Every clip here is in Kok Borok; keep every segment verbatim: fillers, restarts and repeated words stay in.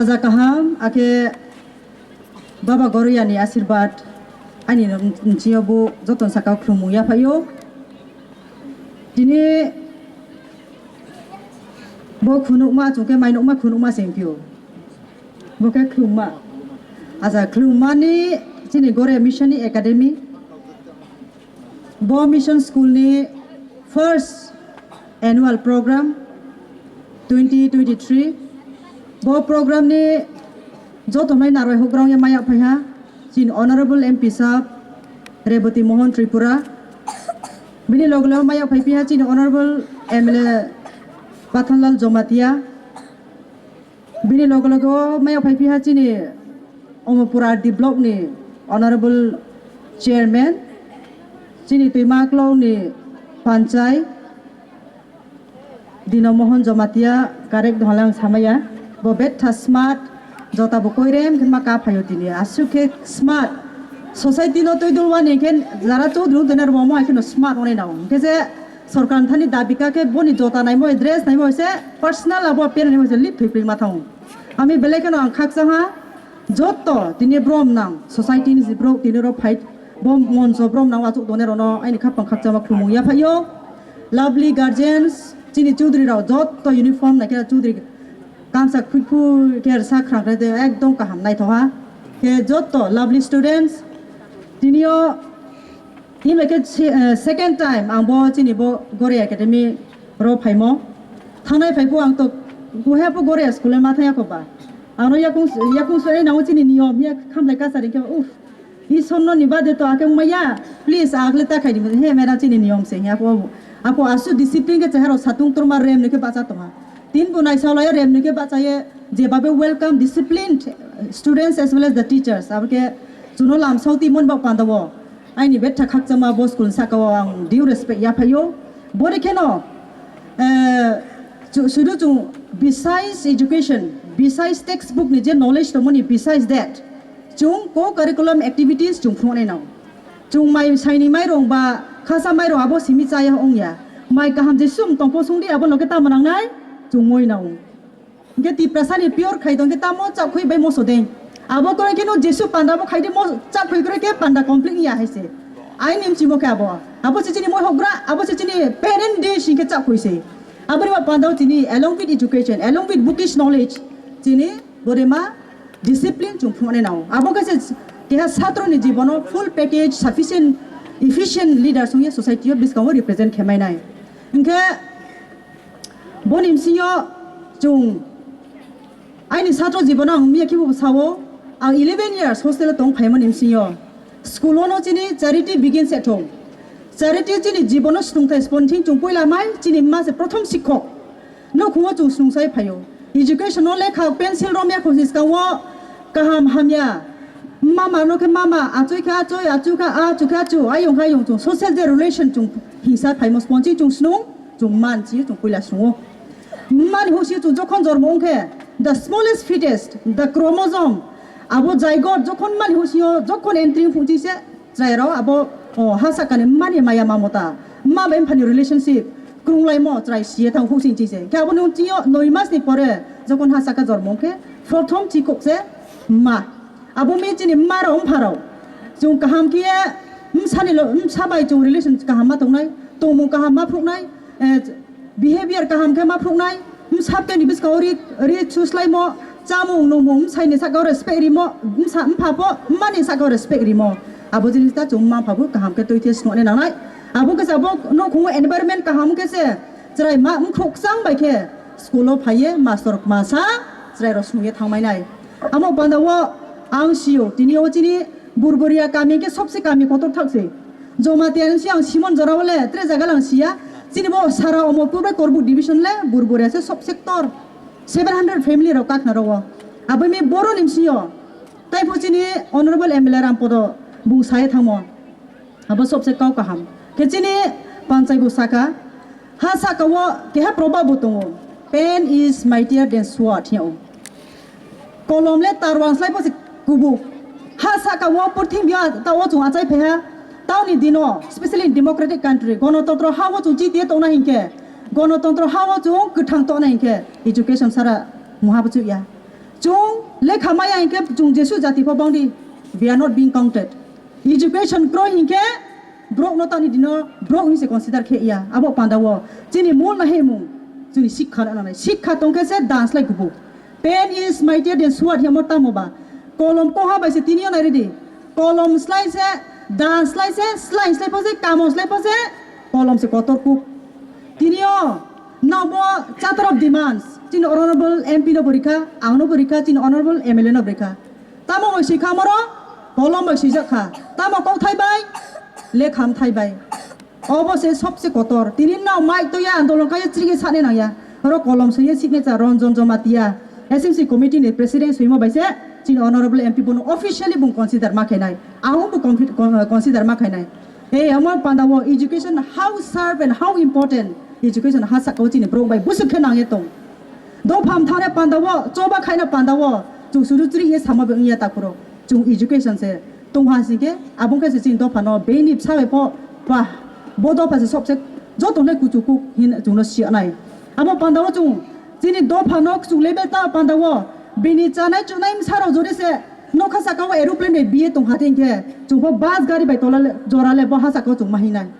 Raja kaham, akhe Baba Goroyani asirbat ani nchio bo joton saka khulumung yaphaio. Tini bo khunukma, chungke mainukma khunukma sengpio. Bo khe khulumma. Aja khulumani chini Goroya Mission ni Academy. Bo Mission School ni first annual program twenty twenty-three. Bo program ni joto mai narwai hugrang ya maya phaiha chini Honorable M P sab Rebati Mohan Tripura. Bini loge loge maya phai phiha chini Honorable M L A Pathanlal Jamatia. Bini loge loge o maya phai phiha chini Omopura D block ni Honorable Chairman, chini Tuima Klong ni Panchai, Dino Mohan Jamatia, correct donghalang samaya. Bo betha smart, jota bo koirem khe ma ka phaio tini. Aswk khe smart. Society no twi dulwani khe jara chudru dena rwmo hai kheno smart onai nao. Khe je sorkar thani dabi ka khe boni jota naimo, dress naimo se personal abo pen naimo se lip thwi pring ma thang. Ami belai kheno ang khakchang ha, jotto tini brom nang society ni borok tini ro fight, bo moncho brom nang achuk done rono aini khapang khakchangma khulumung yaphaio. Lovely guardians, chini chudri rok jotto uniform naikhe chudri kamsa khukhu khe rwsa khwrang khe ekdom kaham naithok ha. Khe jotto lovely students, tinio Himba khe se-, eh, second time ang bo chini bo Goroya Academy ro phaimo. Thangnai phai phu ang to kuhe phu Goroya school ma thaya kho ba. Ang no yakung, yakung soi nang chini niyom ya khamlai kachari khe, uff. Isor no ni bade to akhe maya. Please, akhle ta khai di. He madam chini niyom se. Apo, apo asu discipline khe cheharo satung turma rem ni khe bacha tongha. Tin bo naisao laya rem ni khe bacha ye. Jebabe welcome disciplined students as well as the teachers. Abo khe chuno lamsao ti mon ba panda bo. Aini betha khakchangma bo school saka o ang due respect yaphaio. Bori kheno, eh, chu-, sudu chung besides education, besides textbook ni je knowledge tongmani, besides that, chung co-curriculum activities chung phunuknai nao. Chung mai saini mairong ba khasa mairong abo simi chaya ongya. Mai kaham je sum tongpo sungdi abo noke tamo nangnai, chung moi nao. Hingke Tiprasani pure khai tongke tamo chakhui bai moso dei. Abo kore khe no Jesu panda bo khai di mo chakhui kore khe panda complete ya hai se. Ai nim chimo khe abo. Abo se chini moi hogra, abo se chini parent day singke chakhui se. Abo ni ma panda o chini along with education, along with bookish knowledge, chini borema discipline chung phunuknai nao. Abo khe se keha satro ni jibono full package, sufficient, efficient leader songya society o biskango represent khe mai nai. Hingke Boni bisingo chwng aini satro jibono ang miya khibo sao, ang eleven years hostel o tong phaimani bisingo school o no chini charity begins at home. Charity chini jibono swtwngthai sponthing chwng puila mai chini mma se prothom sikhok. Nukhungo chwng swtwngsai phaio. Education o lekha pencil romya khungsi skango kaham hamya. Mama no khe mama, achoi khe achoi, achu khe achu khe achu, ayong khe ayong chwng social je relation chwng hingsa phaimo sponthing chwng snung. Chwng man si chwng puila sungo. Mani husi chwng jokhon jormo wngkhe the smallest fetus, the chromosome, abo zygote jokhon mani husio jokhon entry phungchi se chwrai rok abo, o, ha sakani mani maya mamota, ma bai mphani relationship krunglaimo chwrai siye thang husing chi se. Khe abo nung chio noi mas ni pore jokhon ha saka jormo wngkhe prothom chikok se ma. Abo mi chini mma rok wngpha rok chwng kaham khe bwsani lo, bwsa bai chwng relation kaham ma tongnai, tongmung kaham ma phunuknai, eh, behavior kaham khe ma phunuknai, bwsa tei ni bwskango ri, ri chuslaimo, chamung nungmung bwsai ni saka o respect rimo, bwsa bwpha pho mma ni saka o respect rimo. Abo jinis ta chwng mma pha bo kaham khe twi the swngo nangnai. Abo khe se abo nukhungo environment kaham khe se chwrai ma wngkhuk chang bai khe school o phaiye master masa chwrai rok swngo thangmai nai. Amo panda o ang sio, tini o chini Burburia kami khe sobse kami kotor thak se. Jamatia ni si ang Simon jora o le tre jaga lang siya. Chini bo sara Omorpur bai Korbuk division le Burburia se sob sector. Seven hundred family rok kakna rok o. Abo mi boro ni sio. Tai pho chini Honorable M L A Rampodo bung sai thangmo. Abo sobse kau kaham. Khe chini panchai bo saka, ha saka o keha proverb bo tongo, "Pen is mightier than sword," hiya o. Kolom le tarwang slai bo se kubuk. Ha saka o purthimbi o ta o chwng achai phaiha. Taoni dino, specially in democratic country, gonotontro ha o chwng chiti tongna hinkhe, gonotontro ha o chwng kwthang tongna hinkhe, education sara muha bo chukya. Chwng lekha maya hinkhe chwng jesu jati pho bangdi, we are not being counted. Education kroi hinkhe borok no tani dino borok hinse consider khe ya. Abo panda o chini mol na hemung chini sikha na nanai. Sikha tongkhe se dance lai kubu. Pen is mightier than sword, hemo tamo ba. Kolom koha bai se tini o nai ridi. Kolom slai se, dance slai se, slai slai pho se, kamo slai pho se, kolom se kotor kuk. Tini o nabo charter of demands, chini honorable M P no bo rikha, ang no bo rikha, chini honorable M L A no bo rikha. Tamo bai swi kha moro, kolom bai swijak kha. Tamo kok thai bai, lekham thai bai. Obo se sobse kotor. Tini nao mic to ya, andolon kaya chiri sane nang ya. Oro kolom swi signature Ranjan Jamatia, S M C committee ni president swimo bai se, chini honorable M P bono officially bung consider ma khainai. Ang bo confi-, con-, consider ma khainai. Ei, amo panda o education how serve and how important education ha saka o chini borok bai busuk khe nang ye tong. Dopham thane panda o, choba khaina panda o, chwng suru chiri ye sama be wngya takuro. Chwng education se tongha singke, abong khe se chini dopha no beni bsa bai pho, bah, bo dopha se sobse joto le kuchu kuk hin chwng no siya nai. Amo panda o chwng chini dopha no chwng level ta panda o, bini chanai chunai bsa rok jori se nokha saka o aeroplane bai biye tongha thengkhe, chwng pho bus gari bai tola le, jora le bo ha saka o chwng ma hinai.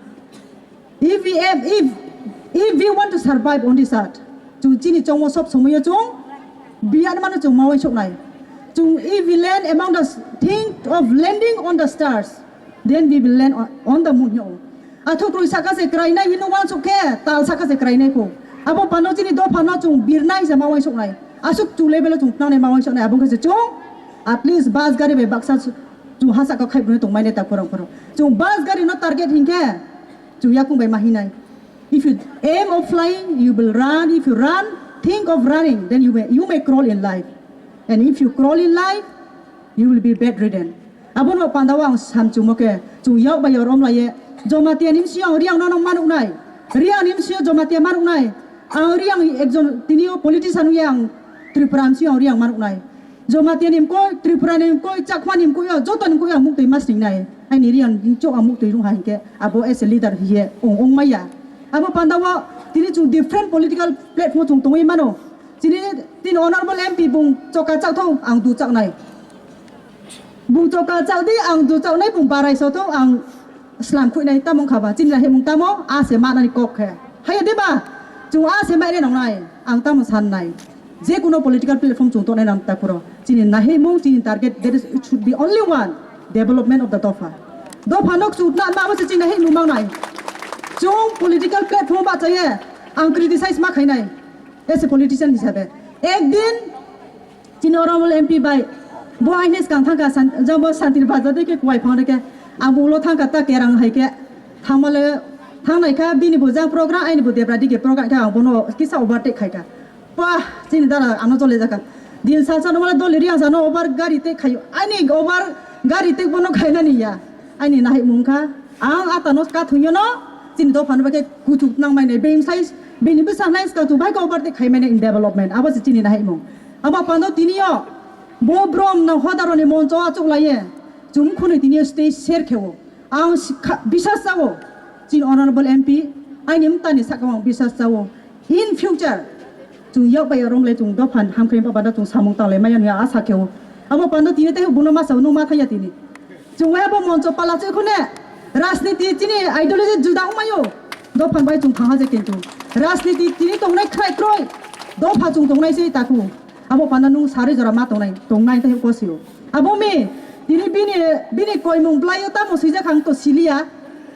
If we have, if, if we want to survive on this earth, chwng chini chongmo sob somoyo chwng biyan mano chwng mawai soknai. Chwng, if we land among the s-, think of landing on the stars, then we will land on, on the moon, hino. Athuk rui saka se krainai hino wansuk khe, tal saka se krainai kho. Abo pano chini dopha no chwng birnai se mawai soknai. Asuk chwng level o chwng tnangnai mawai soknai, abo khe se chwng at least bus gari bai baksa chwng ha saka khai bwrwi tongmai le ta khorang khorang. Chwng bus gari no target hinkhe, chwng yakung bai ma hinai. If you aim of flying, you will run. If you run, think of running, then you may, you may crawl in life. And if you crawl in life, you will be bedridden. Abono panda o ang sam chumo khe, chwng yak bai rom lai ye. Jamatia ni bisi ang Riang no no manuk nai. Riang ni bisi Jamatia manuk nai. Ang Riang ekjon tini o politician ye ang Tripura ni bisi ang Riang manuk nai. Jamatia ni mkoi, Tripura ni mkoi, Chakma ni mkoi, o joto ni mkoi ang muktwi masning nai. Aini Riang ni chok ang muktwi rung ha hinkhe abo as a leader hiye ong, ong maya. Abo panda o tini chwng different political platform chwng tongwi mano. Chini tini honorable M P bung choka chak thong ang du chak nai. Bung choka chak di ang du chak nai bung barai so thong ang slam khui nai tamo wngkha ba. Chini himung tamo a se manani kok khe. Haiya de ba? Chwng a se mai nai nong nai. Ang tamo san nai. Je kuno political platform chwng tongnai nang ta phuro. Chini nahimung, chini target, there is, it should be only one, development of the dopha. Dopha nok chutna ma bo se chini nahimung mang nai. Chwng political platform ba chaye, ang criticize ma khainai as a politician hisabe. Ek din chini honorable M P bai bo aini skang thangka san-, jabo Santir Bazar de ke kuai phang de ke, ang bo ulo thangka ta kerang hai ke, thangmale thangnai kha bini bo jang program, aini bo debra dige program khe ang bono kisa overtake khai kha. Pah, chini dara ano chole jaka. Din salsa no mala doli Riang sa no over gari te khayo. Ani over gari te bono khaina ni ya. Ani nahai mung kha. Ang ata no ka thungyo no. Chini dopha no ke kuchuk nang mai nai. Being size, bini bisa nai ska tu bai ka over te khai mai nai in development. Abo se chini nahai mung. Abo pando tini yo. Bo brom na hodaro ni moncho achuk lai ye. Chum khuni tini yo stage share khewo. Ang sikha-, bisas sao, chini honorable M P, aini mtani saka ang bisas sao. In future, chwng yak bai rom le chwng dophan hamkrai ba bada chwng samung tanglai maya hwnwi asa kheo. Abo panda tini tei buno masa nung ma thaya tini. Chwng wai abo moncho pala chwkhune, rajniti chini ideology juda wngmaio. Dophan bai chwng thangha je kintu. Rajniti tini tongnai khrai kroi, dopha chwng tongnai se taku. Abo panda nung sari jora ma tongnai, tongnai tei kosio. Abo mi, tini bini, bini koimung blaio tamo swijak ang to siliya.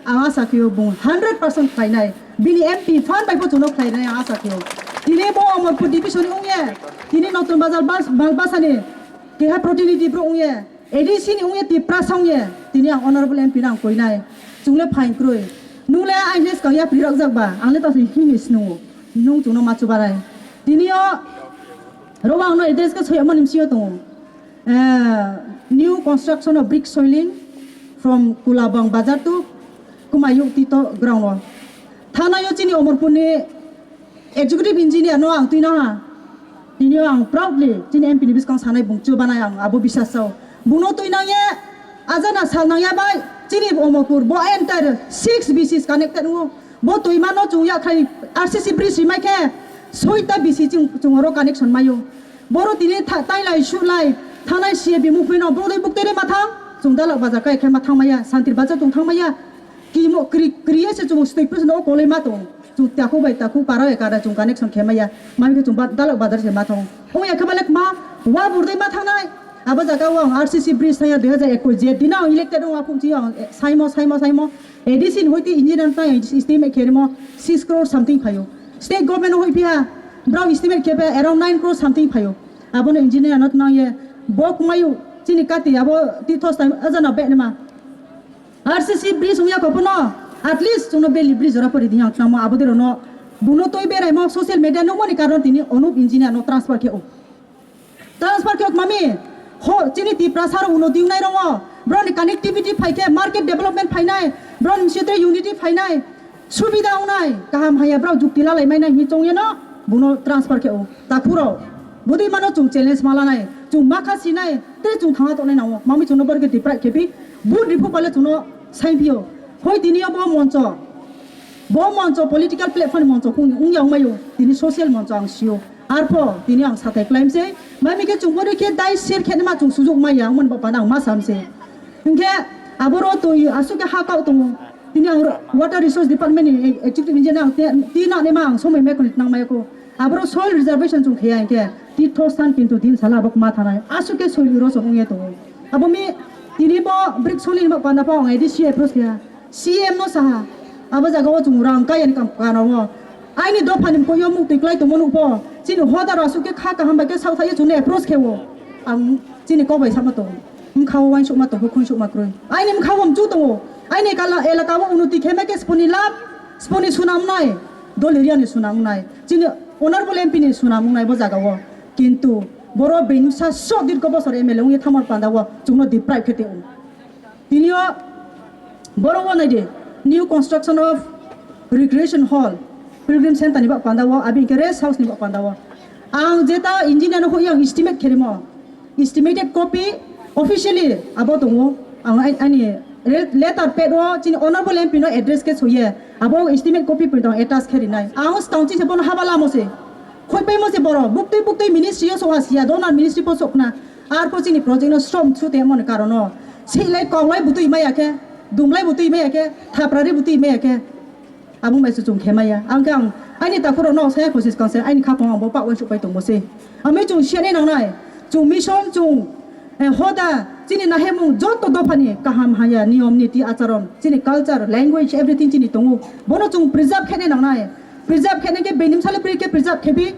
Ang asa khio bung hundred percent khlainai. Bini M P fan bai bo chuno khlainai ang asa khio. Tini bo Omorpur division ni ungye, tini Notun Bazar bas-, Malbasani keha protinidhi bro ungye, A D C ni ungye Tiprasa ungye, tini ang honorable M P no ang koinai. Chungle phain kroi. Nungle aini skang yapri rok jak ba, ang le to himi snungo. Nung chungno ma chubarai. Tini o Robo ang no address khe soyakmani bisingo tongo. Eh, new construction of brick soiling from Kulabang Bazar to Kumayuk Tito ground o. Thana yo chini Omorpur ni executive engineer no ang twi naha. Tini o ang proudly chini M P ni biskang sanai bung chubanai ang abo bisas sao. Bung no twi nang ye ajana sal nang ya bai chini Omorpur bo entire six B Cs connected wo. Bo twima no chwng ya khai R C C bridge rimai khe soita B C chwng, chwng oro connection maio. Boro tini tha-, tailai suhlai thanai C A B mukhuino brodui buktui rema thang. Chwng dalok bazar kai khe ma thang maya, santir bazar chwng thang maya. Kimo kri-, kriye se chwng stui pus no koloi ma tong. Chwng takhuk bai takhuk para ekara chwng connection khe maya. Mami khe chwng ba-, dalok bazar se ma thang. Ong ya khe balek ma wa burdui ma thangnai. Abo jaga o ang R C C bridge thang ya dui hajar ekush je dina ang elected ong aphung chi ang, eh, saimo, saimo, saimo. A D C ni hoite engineer tang estimate khe rimo six crore something phaio. State government hoi phiya, brao estimate khe phe around nine crore something phaio. Abono engineer no tnang ye, bo kumayu, chini kati abo tithos time ajana be nema. R C C bridge wngya kopono, at least chwngno beli bridge jora pori di yang tnangmo abo dero no. Buno toi berai mo social media no moni karon tini Anup engineer no transfer khe o. Transfer khe mami, ho, chini Tiprasa rok uno diungnai rongo, broni connectivity phaikhe, market development phainai, broni sitri unity phainai, subida wngnai, kaham haya brao jukti lalai mainai hi chongyeno, buno transfer khe o. Takhuro, budui mano chwng challenge malanai, chwng makha sinai, tei chwng thangna tongnai nango, mami chwngno borke deprive khepi, but riphu pale chwngno sainphio. Hoi tini bo moncho, bo moncho political platform moncho wngya wngmaio, tini social moncho ang sio. Arpho tini ang sathai klaimse, mami khe chwng bono khe dai share khe ma chwng sujuk maya, umon ba pana ang ma samse. Hinkhe aboro twi asuk khe ha kau tongo. Tini ang ro-, water resource department ni executive engineer ang te, ti na ne ma ang somoi mai khoni nang mai ko. Aboro soil reservation chwng khe ya hinkhe ti thostan kintu din sala abok ma thanai. Asuk khe soil erosion wngya tongo. Abo mi tini bo brick soil ni ma pana pa ang A D C approach khe ya. C M no saha, abo jaga o chwng rang kaya ni kam kana o. Aini dopha ni mkoi o muk twi klai tongmo nukpho, chini hodar asuk khe kha kaham bai khe saothai chwngno approach khe o. Ang chini kok bai sama tong, mkha o uansukma tong, khunsukma kwrwi. Aini mkha o mchu tongo, aini kala elaka o unoti khe ma khe sponi lab, sponi sunam nai, dol area ni sunam nai, chini honorable M P ni sunam nai bo jaga o. Kintu boro bini sa so dirgho bosor M L A wngwi thamar panda o chwngno deprive khe tong. Tini o borok o nai di, new construction of recreation hall, pilgrim center ni bak panda o, abi hinkhe rest house ni bak panda o. Ang jeta engineer no hoi ang estimate khe rimo, estimated copy officially abo tongo. Ang ai-, ani re-, letter pad o chini honorable M P no address khe soye, abo estimate copy pwito attach khe rinai. Ang skang chi se bono haba lamo se, khoi paimo se borok, buktui buktui ministry o soha siya, donor ministry po sokna. Arpho chini project no strom su tei moni karono. Seilai konglai butui maya khe, dumlai butui maya khe, thaprari butui maya khe. Abung bai se chwng khe maya. Ang khe ang aini takhuro no saya kosis kang se aini khapang ang bo pak uansuk pai tongbo se. Ami chwng siya ni nangnai. Chwng mission chwng, eh, hoda chini nahemung joto dophani kaham haya niyom niti acharon chini culture, language, everything chini tongo. Bono chwng preserve khe ni nangnai. Preserve khe ni khe benim sale bri khe preserve khe bi.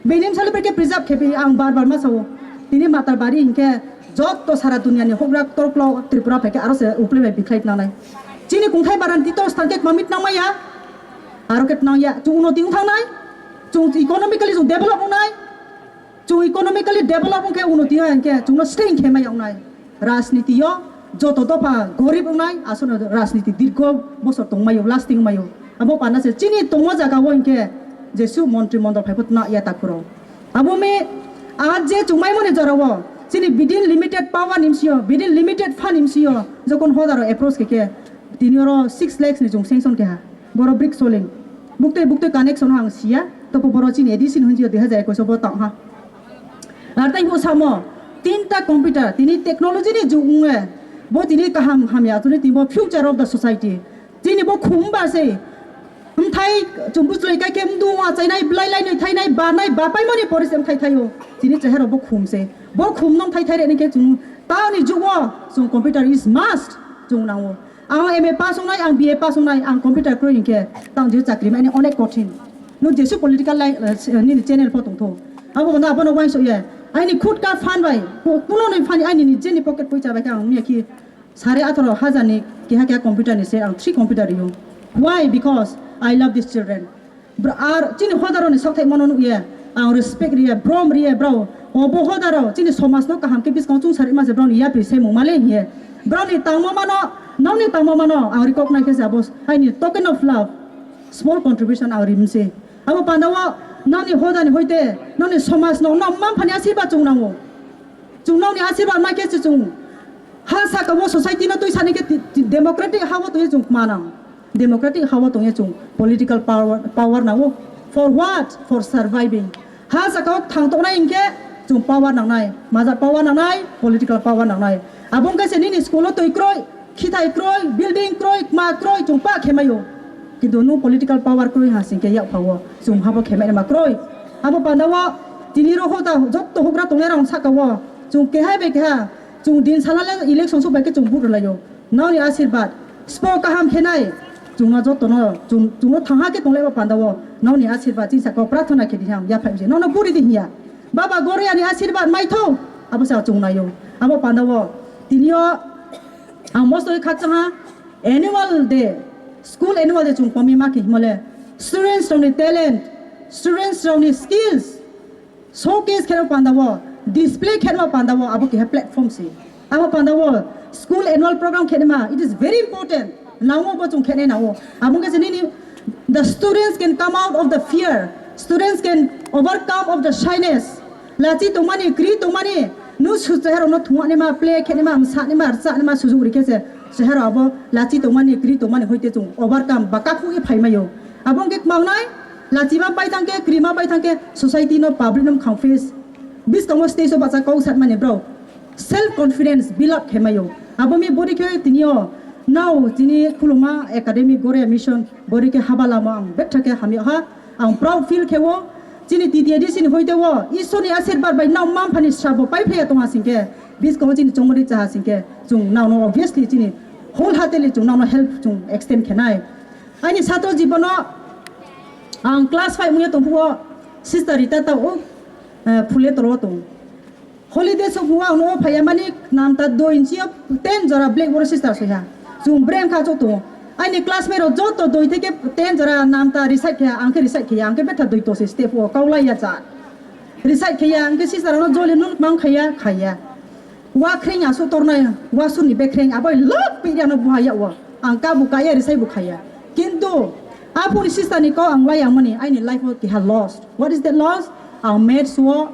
Benim sale bri khe preserve khe bi ang bar bar ma sao. Tini matar bari hinkhe joto sara dunia ni hokra torklo Tripura phaikhe aro se uplai bai bikhlai nanai. Chini kungthai baran tito stang khe mamit nang maya. Aro khe nang ya. Chwng uno ting thang nai. Chwng economically chwng develop wngnai. Chwng economically develop wngkhe unoti hai hinkhe chwngno stay khe maya wngnai. Rajniti o joto dopha gorib wngnai, aswkno rajniti dirgho bosor tongmaio, lasting wngmaio. Abo pana se chini tongma jaga o hinkhe jesu montri mondol phaibo na ya takhuro. Abo me a je chwngmaimani jora o chini within limited power ni bisi o, within limited fund ni bisi o jokon hodaro approach khe khe tini oro six lakhs ni chwng sanction khe ha. Boro brick soling. Buktui buktui connection o ang siya. Topo boro chini A D C ni hunjio dui hajar ekush o bo tong ha. Ar tai bo samo tinta computer tini technology ni jug wnge. Bo tini kaham hamya tuni tini bo future of the society. Tini bo khum ba se. Mthai chumbu chlai kai ke mdu wa chainai blai lai nai thainai ba nai ba pai mani poris mthai thaio. Tini chehero bo khum se. Bo khum nong thai thai re ni ke chung ta ni jug o chung computer is must chung nango. Ang M A pass wngnai, ang B A pass wngnai, ang computer kwrwi hinkhe tang jio chakri mani onek kothin. Nwng jesu political line, eh, nini channel pho tongtho. Abo bono abono uansuk ya. Aini khut ka phan bai, ku-, kuno ni phan aini ni jeni pocket poisa bai khe ang mia khi sare atharo hajar ni keha keha computer ni se ang three computer rio. Why? Because I love these children. Br-, ar chini hodaroni sakthaimano nukya, ang respect riya, brom riya, bro. Obo hodaro chini somajno kaham khe bwskango chwngsari mase broni yapri semung male hiye. Broni tangma mano, nokni tangma mano, ang recognize khe abo aini token of love, small contribution ang rimse. Abo pandao nokni hodani hoite, nokni somajno, nok mamphani asirba chwng nango. Chwng nokni asirba maikhe se chwng ha saka o society no twi sani khe ti-, ti-, democratic ha o twi chwng manang. Democratic ha o tongya chwng political power, power nango. For what? For surviving. Ha saka o thang tongnai hinkhe Chwng power nangnai, majak power nangnai, political power nangnai. Abo wngkha se nini school o twi kwrwi, khithai kwrwi, building kwrwi, kma kwrwi, chwng pa khe maio. Kintu nwng political power kwrwi ha singkhe yak phao chwng habo khe mai ma kwrwi. Abo panda o tini rok hoda jotto hugra tongnai rok saka o chwng keha bai keha chwng din sala le election sok bai khe chwng vote rwlaio. Nokni asirbat spo kaham khe nai chwngno jotto no chwng chwngno thangha khe tonglai bo panda o nokni asirbat chini saka o prarthana khe di ham ya phai se nokno buri di hiya. Baba Goreyani asirbat maitho abo sa chwng naio. Abo panda o tini o ang mosto khe khakchang ha annual day, school annual day chwng komi ma khe himole students rokni talent, students rokni skills showcase khe panda o, display khe panda o abo keha platform se. Abo panda o school annual program khe ma, it is very important. Nango bo chwng khe nango. Abo wngkha se nini the students can come out of the fear, students can overcome of the shyness. Lachi tongmani, kri tongmani, nu su chehero no thungani ma, play khe ma, msa ni ma, rcha ni ma sujuk ri khe se chehero abo lachi tongmani, kri tongmani hoite chwng overcome ba kakhuk e phai maio. Abo wngkhe kmangnai lachi ma pai thangkhe, kri ma pai thangkhe society no, public no mkhang face. Biskango stage o bacha kok satmani bro self confidence build up khe maio. Abo mi bori khe tini o nao chini khuluma academy Goreya mission bori khe haba lama ang betha khe hamya ha. Ang proud feel khe o chini T T A D C ni hoite o Isor ni asirbat bai nao mamphani srabo pai phaya tongha singkhe biskango chini chongmani chaha singkhe chwng nao no obviously chini wholeheartedly chwng nao no help chwng extend khe nai. Aini satro jibono ang class five muya tongphuo sister Rita ta o, eh, phule toro tong. Holiday sok muwa ang no phaya mani namta doi inchi o ten jora blackboard sister soya. Chwng brem kha chok tongo. Aini classmate rok joto doi theke ten jora namta recite khaya, ang khe recite khaya, ang khe betha doi tose step o kaulai ya cha. Recite khaya, ang khe sister no joli nun mang khaya, khaya. Wa khreng asu tornai, wa suni be khreng, abo lok pi ya no buha ya wa. Ang ka bu kaya, recite bu khaya. Kintu, aphuni sister ni kok ang lai ang mani, aini life o kiha lost. What is that lost? Ang maths o,